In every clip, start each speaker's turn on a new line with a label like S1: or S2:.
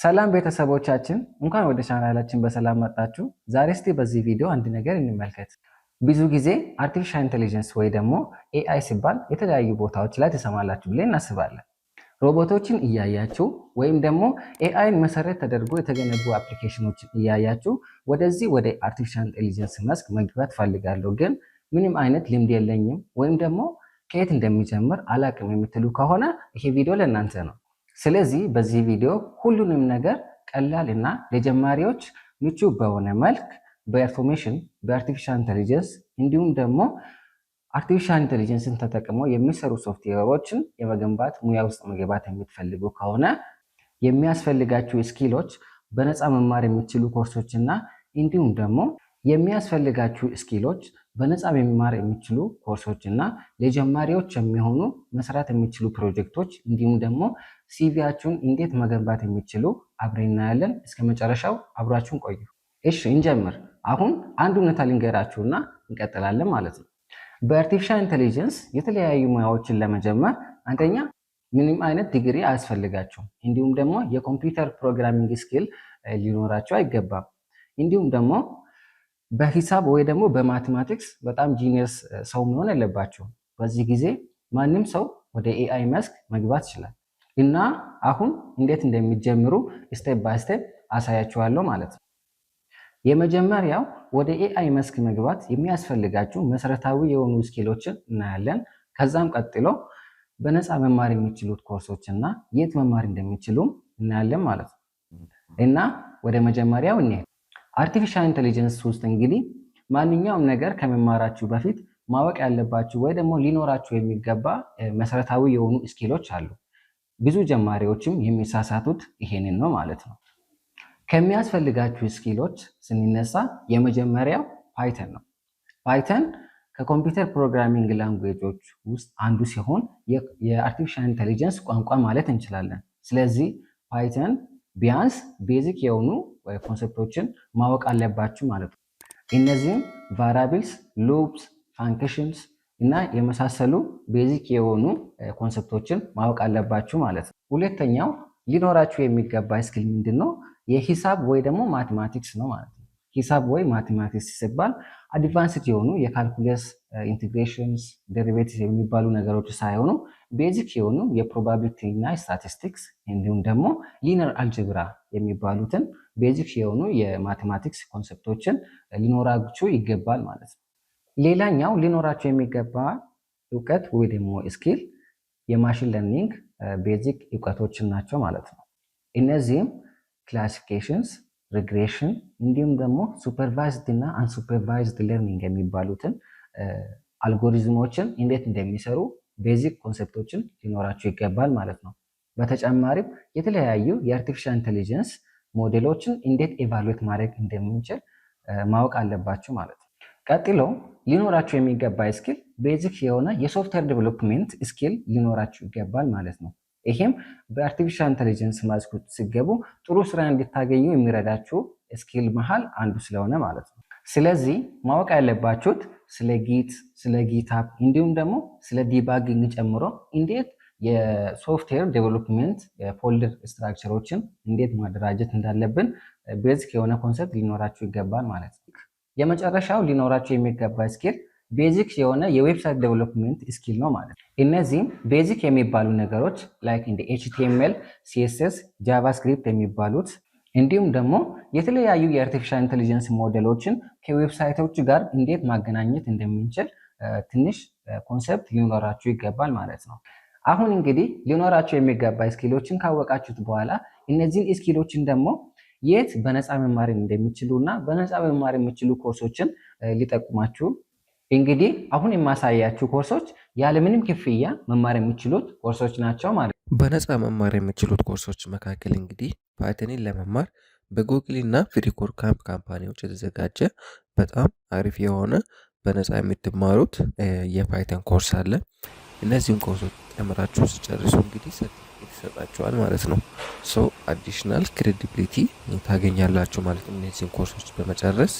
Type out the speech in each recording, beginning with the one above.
S1: ሰላም ቤተሰቦቻችን፣ እንኳን ወደ ቻናላችን በሰላም መጣችሁ። ዛሬ እስቲ በዚህ ቪዲዮ አንድ ነገር እንመልከት። ብዙ ጊዜ artificial intelligence ወይ ደግሞ AI ሲባል የተለያዩ ቦታዎች ላይ ትሰማላችሁ ብለን እናስባለን። ሮቦቶችን እያያችሁ ወይም ደግሞ AI ን መሰረት ተደርጎ የተገነቡ application ኖችን እያያችሁ ወደዚህ ወደ artificial intelligence መስክ መግባት ፈልጋለሁ፣ ግን ምንም አይነት ልምድ የለኝም ወይም ደግሞ ከየት እንደሚጀምር አላቅም የምትሉ ከሆነ ይሄ ቪዲዮ ለእናንተ ነው። ስለዚህ በዚህ ቪዲዮ ሁሉንም ነገር ቀላል እና ለጀማሪዎች ምቹ በሆነ መልክ በ automation፣ በ artificial intelligence እንዲሁም ደግሞ artificial intelligence ን ተጠቅመው የሚሰሩ ሶፍትዌሮችን የመገንባት ሙያ ውስጥ መግባት የምትፈልጉ ከሆነ የሚያስፈልጋችሁ skill ኦች፣ በነፃ መማር የሚችሉ ኮርሶች እና እንዲሁም ደግሞ የሚያስፈልጋችሁ skill ኦች፣ በነፃ መማር የሚችሉ ኮርሶች እና ለጀማሪዎች የሚሆኑ መስራት የሚችሉ ፕሮጀክቶች እንዲሁም ደግሞ CV ያችሁን እንዴት መገንባት የሚችሉ አብረን እናያለን። እስከ መጨረሻው አብራችሁን ቆዩ። እሺ እንጀምር። አሁን አንድ እውነታ ልንገራችሁና እንቀጥላለን ማለት ነው። በ artificial intelligence የተለያዩ ሙያዎችን ለመጀመር አንደኛ ምንም አይነት ዲግሪ አያስፈልጋችሁም። እንዲሁም ደግሞ የ computer programming skill ሊኖራችሁ አይገባም። እንዲሁም ደግሞ በሂሳብ ወይ ደግሞ በ mathematics በጣም genius ሰው መሆን የለባችሁም። በዚህ ጊዜ ማንም ሰው ወደ AI መስክ መግባት ይችላል። እና አሁን እንዴት እንደሚጀምሩ step by step አሳያችኋለሁ ማለት ነው። የመጀመሪያው ወደ AI መስክ መግባት የሚያስፈልጋችሁ መሰረታዊ የሆኑ skill ኦችን እናያለን። ከዛም ቀጥሎ በነፃ መማር የሚችሉት ኮርሶች እና የት መማር እንደሚችሉ እናያለን ማለት ነው። እና ወደ መጀመሪያው እንሄድ። Artificial intelligence ውስጥ እንግዲህ ማንኛውም ነገር ከመማራችሁ በፊት ማወቅ ያለባችሁ ወይ ደግሞ ሊኖራችሁ የሚገባ መሰረታዊ የሆኑ skill ኦች አሉ። ብዙ ጀማሪዎችም የሚሳሳቱት ይሄንን ነው ማለት ነው። ከሚያስፈልጋችሁ skill ኦች ስንነሳ የመጀመሪያው Python ነው። Python ከ computer programming language ኦች ውስጥ አንዱ ሲሆን የ artificial intelligence ቋንቋ ማለት እንችላለን። ስለዚህ Python ቢያንስ basic የሆኑ concept ኦችን ማወቅ አለባችሁ ማለት ነው። እነዚህም variables፣ loops፣ functions እና የመሳሰሉ basic የሆኑ concept ኦችን ማወቅ አለባችሁ ማለት ነው። ሁለተኛው ሊኖራችሁ የሚገባ skill ምንድን ነው? የሂሳብ ወይ ደግሞ mathematics ነው ማለት ነው። ሂሳብ ወይ mathematics ሲባል advanced የሆኑ የ calculus፣ integrations፣ derivatives የሚባሉ ነገሮች ሳይሆኑ basic የሆኑ የ probability እና ስታቲስቲክስ እንዲሁም ደግሞ linear algebra የሚባሉትን basic የሆኑ የ mathematics concept ኦችን ሊኖራችሁ ይገባል ማለት ነው። ሌላኛው ሊኖራችሁ የሚገባ እውቀት ወይ ደግሞ skill የ machine learning basic እውቀቶችን ናቸው ማለት ነው። እነዚህም classifications፣ regression እንዲሁም ደግሞ supervised እና unsupervised learning የሚባሉትን አልጎሪዝሞችን እንዴት እንደሚሰሩ basic concept ኦችን ሊኖራችሁ ይገባል ማለት ነው። በተጨማሪም የተለያዩ የ artificial intelligence ሞዴሎችን እንዴት evaluate ማድረግ እንደምንችል ማወቅ አለባችሁ ማለት ነው። ቀጥሎ ሊኖራችሁ የሚገባ skill basic የሆነ የ software development skill ሊኖራችሁ ይገባል ማለት ነው። ይሄም በ artificial intelligence መስክ ስትገቡ ጥሩ ስራ እንድታገኙ የሚረዳችሁ skill መሃል አንዱ ስለሆነ ማለት ነው። ስለዚህ ማወቅ ያለባችሁት ስለ Git፣ ስለ GitHub እንዲሁም ደግሞ ስለ debugging ጨምሮ እንዴት የ software development folder structure ኦችን እንዴት ማደራጀት እንዳለብን basic የሆነ concept ሊኖራችሁ ይገባል ማለት ነው። የመጨረሻው ሊኖራችሁ የሚገባ skill basic የሆነ የ website development skill ነው ማለት ነው። እነዚህም basic የሚባሉ ነገሮች like እንደ HTML፣ CSS፣ JavaScript የሚባሉት እንዲሁም ደግሞ የተለያዩ የ artificial intelligence ሞዴሎችን ከ website ኦች ጋር እንዴት ማገናኘት እንደምንችል ትንሽ concept ሊኖራችሁ ይገባል ማለት ነው። አሁን እንግዲህ ሊኖራችሁ የሚገባ skill ኦችን ካወቃችሁት በኋላ እነዚህን skill ኦችን ደግሞ የት በነፃ መማር እንደሚችሉ እና በነፃ መማር የሚችሉ ኮርሶችን ሊጠቁማችሁ እንግዲህ አሁን የማሳያችሁ ኮርሶች ያለምንም ክፍያ መማር የሚችሉት ኮርሶች ናቸው ማለት ነው።
S2: በነፃ መማር የሚችሉት ኮርሶች መካከል እንግዲህ Python ን ለመማር በጉግል እና freeCodeCamp company ዎች የተዘጋጀ በጣም አሪፍ የሆነ በነፃ የምትማሩት የ Python ኮርስ አለ። እነዚህን ኮርሶች ተምራችሁ ስትጨርሱ እንግዲህ ሰርቲፊኬት ይሰጣችኋል ማለት ነው። So additional credibility ታገኛላችሁ ማለት ነው እነዚህን ኮርሶች በመጨረስ።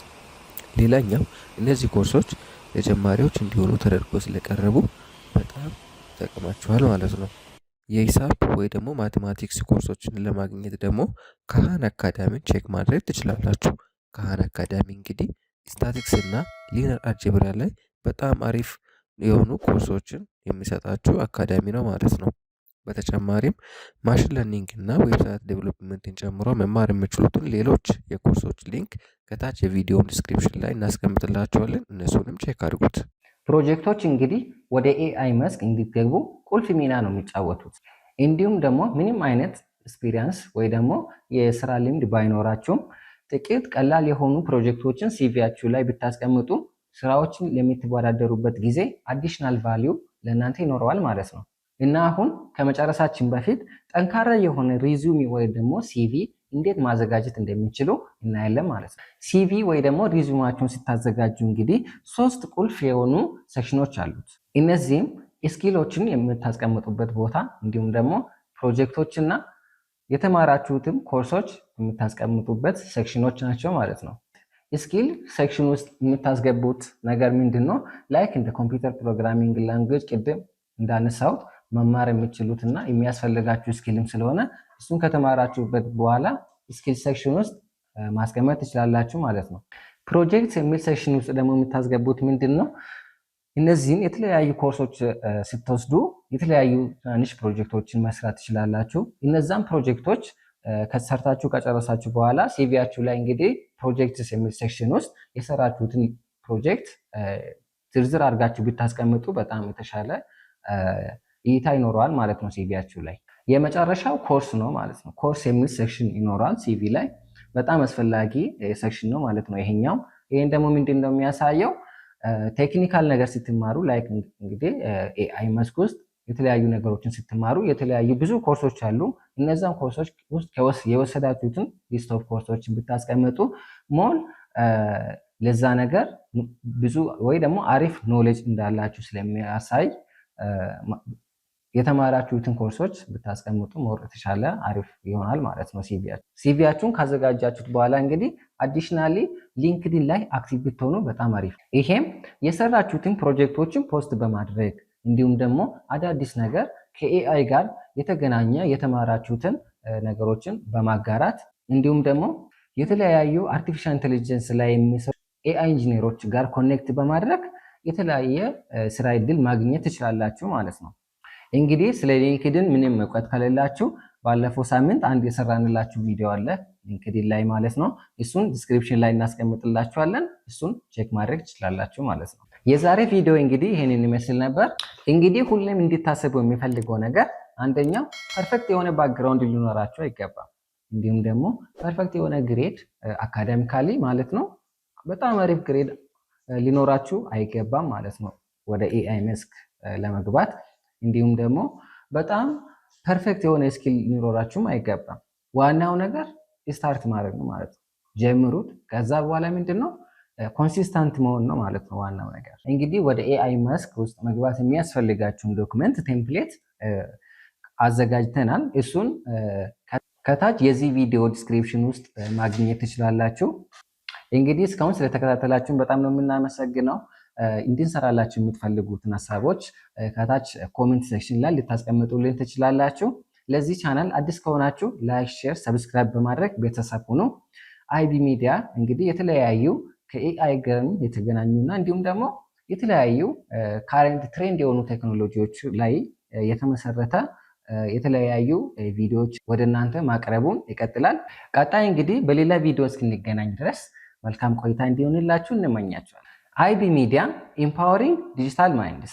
S2: ሌላኛው እነዚህ ኮርሶች ለጀማሪዎች እንዲሆኑ ተደርጎ ስለቀረቡ በጣም ይጠቅማችኋል ማለት ነው። የሂሳብ ወይ ደግሞ mathematics ኮርሶችን ለማግኘት ደግሞ ካህን አካዳሚን check ማድረግ ትችላላችሁ። ካህን አካዳሚ እንግዲህ ስታቲክስ እና linear algebra ላይ በጣም አሪፍ የሆኑ ኮርሶችን የሚሰጣችሁ አካዳሚ ነው ማለት ነው። በተጨማሪም machine learning እና website development ን ጨምሮ መማር የሚችሉትን ሌሎች የኮርሶች link ከታች የቪዲዮን description ላይ እናስቀምጥላችኋለን። እነሱንም check አድርጉት።
S1: ፕሮጀክቶች እንግዲህ ወደ AI መስክ እንዲገቡ ቁልፍ ሚና ነው የሚጫወቱት። እንዲሁም ደግሞ ምንም አይነት experience ወይ ደግሞ የስራ ልምድ ባይኖራችሁም ጥቂት ቀላል የሆኑ ፕሮጀክቶችን CV ያችሁ ላይ ብታስቀምጡ ስራዎችን ለምትወዳደሩበት ጊዜ additional value ለእናንተ ይኖረዋል ማለት ነው። እና አሁን ከመጨረሳችን በፊት ጠንካራ የሆነ resume ወይ ደግሞ CV እንዴት ማዘጋጀት እንደሚችሉ እናያለን ማለት ነው። CV ወይ ደግሞ resume ኣችሁን ስታዘጋጁ እንግዲህ ሶስት ቁልፍ የሆኑ section ኦች አሉት። እነዚህም skill ኦችን የምታስቀምጡበት ቦታ እንዲሁም ደግሞ ፕሮጀክቶችና የተማራችሁትም ኮርሶች የምታስቀምጡበት section ኦች ናቸው ማለት ነው። Skill section ውስጥ የምታስገቡት ነገር ምንድን ነው? Like እንደ computer programming language ቅድም እንዳነሳሁት መማር የምትችሉት እና የሚያስፈልጋችሁ skill ም ስለሆነ እሱን ከተማራችሁበት በኋላ skill section ውስጥ ማስቀመጥ ትችላላችሁ ማለት ነው። ፕሮጀክት የሚል section ውስጥ ደግሞ የምታስገቡት ምንድን ነው? እነዚህን የተለያዩ ኮርሶች ስትወስዱ የተለያዩ ትናንሽ ፕሮጀክቶችን መስራት ትችላላችሁ። እነዛም ፕሮጀክቶች ከሰርታችሁ ከጨረሳችሁ በኋላ CV ያችሁ ላይ እንግዲህ projects የሚል section ውስጥ የሰራችሁትን ፕሮጀክት ዝርዝር አድርጋችሁ ብታስቀምጡ በጣም የተሻለ እይታ ይኖረዋል ማለት ነው CV ያችሁ ላይ። የመጨረሻው ኮርስ ነው ማለት ነው። ኮርስ የሚል section ይኖረዋል CV ላይ፣ በጣም አስፈላጊ section ነው ማለት ነው ይሄኛው። ይሄን ደግሞ ምንድን ነው የሚያሳየው? Technical ነገር ስትማሩ፣ like እንግዲህ AI መስክ ውስጥ የተለያዩ ነገሮችን ስትማሩ የተለያዩ ብዙ ኮርሶች አሉ። እነዛን ኮርሶች ውስጥ የወሰዳችሁትን list of ኮርሶችን ብታስቀምጡ more ለዛ ነገር ብዙ ወይ ደግሞ አሪፍ knowledge እንዳላችሁ ስለሚያሳይ የተማራችሁትን ኮርሶች ብታስቀምጡ more የተሻለ አሪፍ ይሆናል ማለት ነው። CV ያችሁን ካዘጋጃችሁት በኋላ እንግዲህ additionally LinkedIn ላይ active ብትሆኑ በጣም አሪፍ። ይሄም የሰራችሁትን ፕሮጀክቶችን post በማድረግ እንዲሁም ደግሞ አዳዲስ ነገር ከ AI ጋር የተገናኘ የተማራችሁትን ነገሮችን በማጋራት፣ እንዲሁም ደግሞ የተለያዩ artificial intelligence ላይ የሚሰሩ AI engineer ኦች ጋር connect በማድረግ የተለያየ ስራ እድል ማግኘት ትችላላችሁ ማለት ነው። እንግዲህ ስለ LinkedIn ምንም እውቀት ከሌላችሁ ባለፈው ሳምንት አንድ የሰራንላችሁ ቪዲዮ አለ LinkedIn ላይ ማለት ነው። እሱን description ላይ እናስቀምጥላችኋለን። እሱን check ማድረግ ትችላላችሁ ማለት ነው። የዛሬ ቪዲዮ እንግዲህ ይህንን ይመስል ነበር። እንግዲህ ሁሌም እንዲታሰቡ የምፈልገው ነገር አንደኛው perfect የሆነ background ሊኖራችሁ አይገባም። እንዲሁም ደግሞ perfect የሆነ grade academically ማለት ነው፣ በጣም አሪፍ grade ሊኖራችሁ አይገባም ማለት ነው ወደ AI መስክ ለመግባት። እንዲሁም ደግሞ በጣም perfect የሆነ skill ሊኖራችሁም አይገባም። ዋናው ነገር start ማድረግ ነው ማለት ነው። ጀምሩት። ከዛ በኋላ ምንድን ነው፣ consistent መሆን ነው ማለት ነው ዋናው ነገር። እንግዲህ ወደ AI መስክ ውስጥ መግባት የሚያስፈልጋችሁን document template አዘጋጅተናል። እሱን ከታች የዚህ ቪዲዮ description ውስጥ ማግኘት ትችላላችሁ። እንግዲህ እስካሁን ስለተከታተላችሁን በጣም ነው የምናመሰግነው። እንድንሰራላችሁ የምትፈልጉትን ሀሳቦች ከታች comment section ላይ ልታስቀምጡልን ትችላላችሁ። ለዚህ ቻናል አዲስ ከሆናችሁ like፣ share፣ subscribe በማድረግ ቤተሰብ ሁኑ። አይቢ ሚዲያ እንግዲህ የተለያዩ ከ AI ጋር የተገናኙና እንዲሁም ደግሞ የተለያዩ current trend የሆኑ ቴክኖሎጂዎች ላይ የተመሰረተ የተለያዩ ቪዲዮዎች ወደ እናንተ ማቅረቡን ይቀጥላል። ቀጣይ እንግዲህ በሌላ ቪዲዮ እስክንገናኝ ድረስ መልካም ቆይታ እንዲሆንላችሁ እንመኛችኋለን። አይቢ ሚዲያ፣ empowering digital minds።